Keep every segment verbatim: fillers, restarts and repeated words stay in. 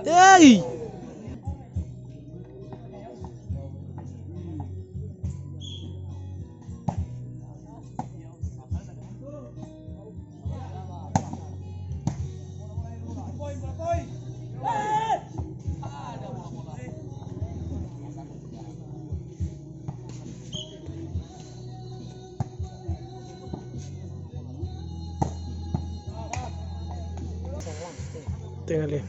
Ei! Tenga le.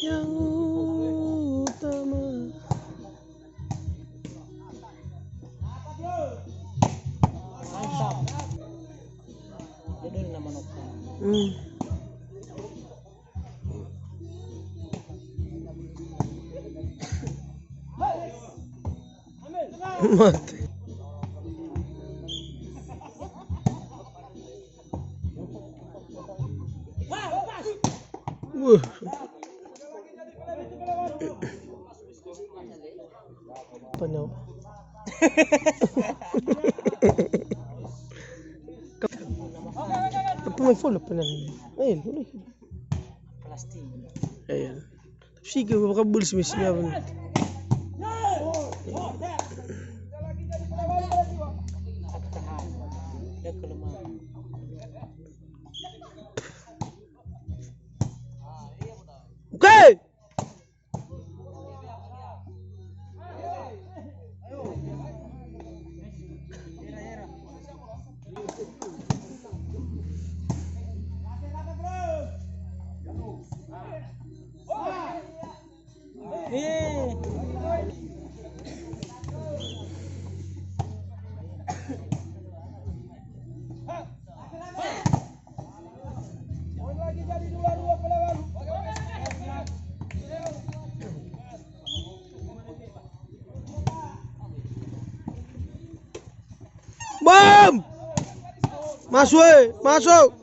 Yang utama. Mantap. Dodol nama nopo. Hmm. Mate. Wah. Penuh. Tapi main full apa nanti? Eh, boleh. Plastik. Iya. Tapi sih, gak bakal beli sih, sih, apa? Tahan. Ada kelemahan. Oke. Bam! Masuk, eh, masuk.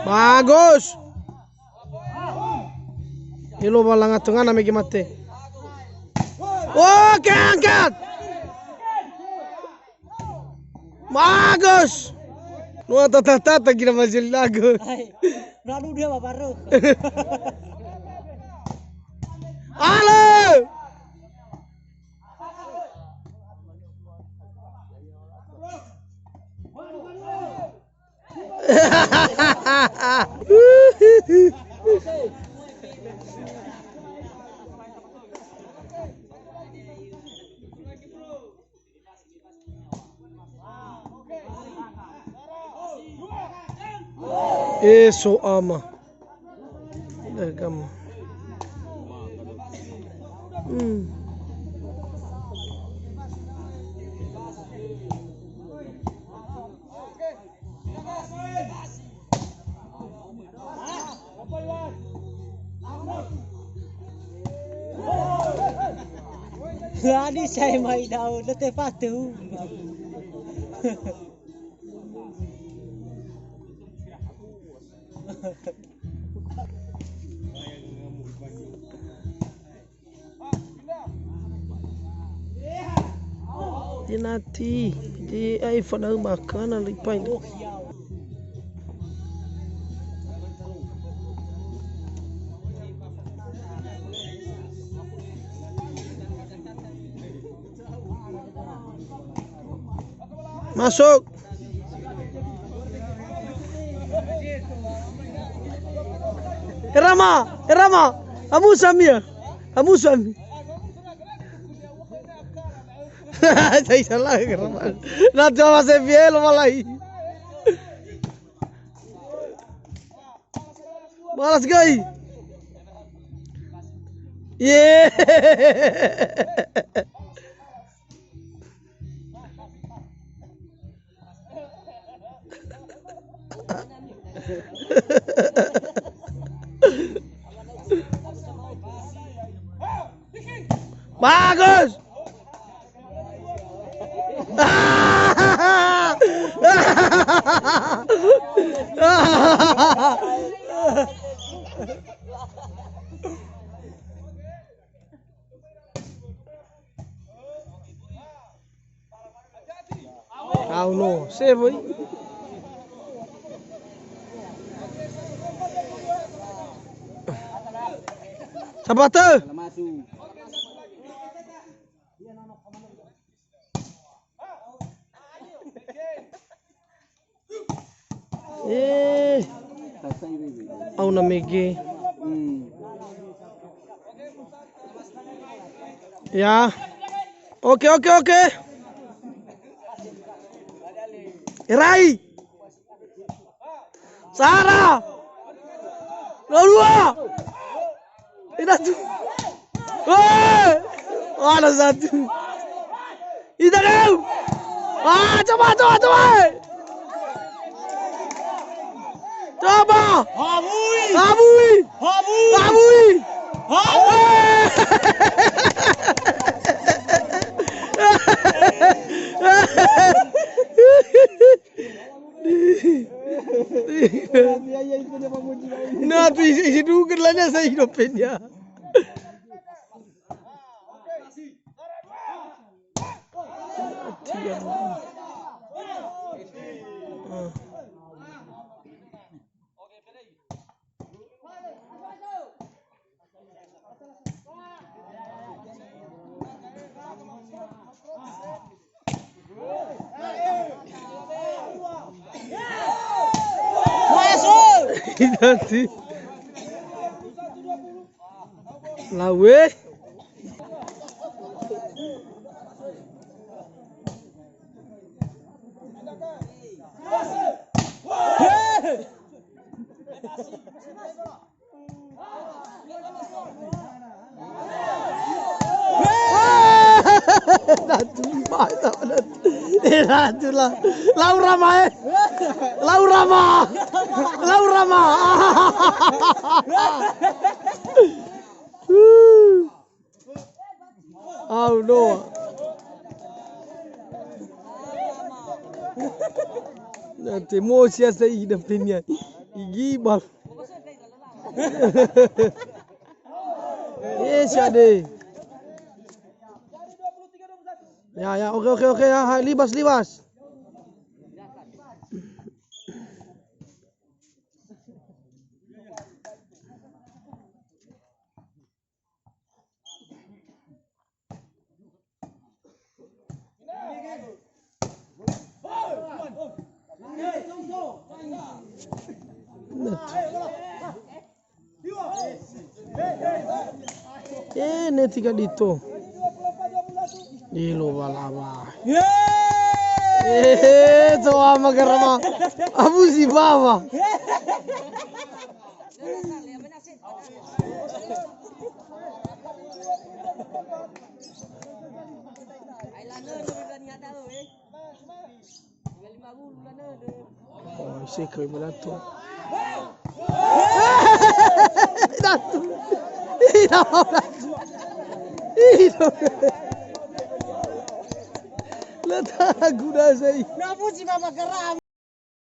Bagus. Elo balanga tengana mege mate. Oke, angkat. Bagus. Nua tata-tata kira Mazil Agus. Hai. Lalu dia babarö. Ale. Eh, so ama. Dagam. Hmm. Ani saya mai dau, lete patu. Penalti, di ai fadau bakana lipai. Masuk. Erama, Erama. Abu Samia. Abu Sami. Saya salah, Erama. Na coba saya bielo malai. Balas gai. Ye. Bagus. Au no, save oi. Sabate. Eh. Au na mege. Hmm. Ya. Oke, oke, oke. Erai. Sara. Nomor dua. Ina tu. Woi. Ada satu. Ita kau. Ah, coba, coba, coba. Coba. Habui. Habui. Habui. Habui. Habui. Na tu isi, isi duga lanya saya hidup dia. Nanti. Lawe. Ratu, eh, Ratu lah. Laura ma, eh. Laura ma. Laura ma. Au no. Na te mo sia sa ida penia. Igi bal. Eh, siade. Ya, ya, oke, oke, oke, ya, ha, libas, libas. Eh, neti ka dito. Ilo balawa. Eh, coba magarama. Abu si bawa. Oh, isi koi belato. Datu. Ih, datu. Ih, datu. Latagu dasai. Na puji mama geram.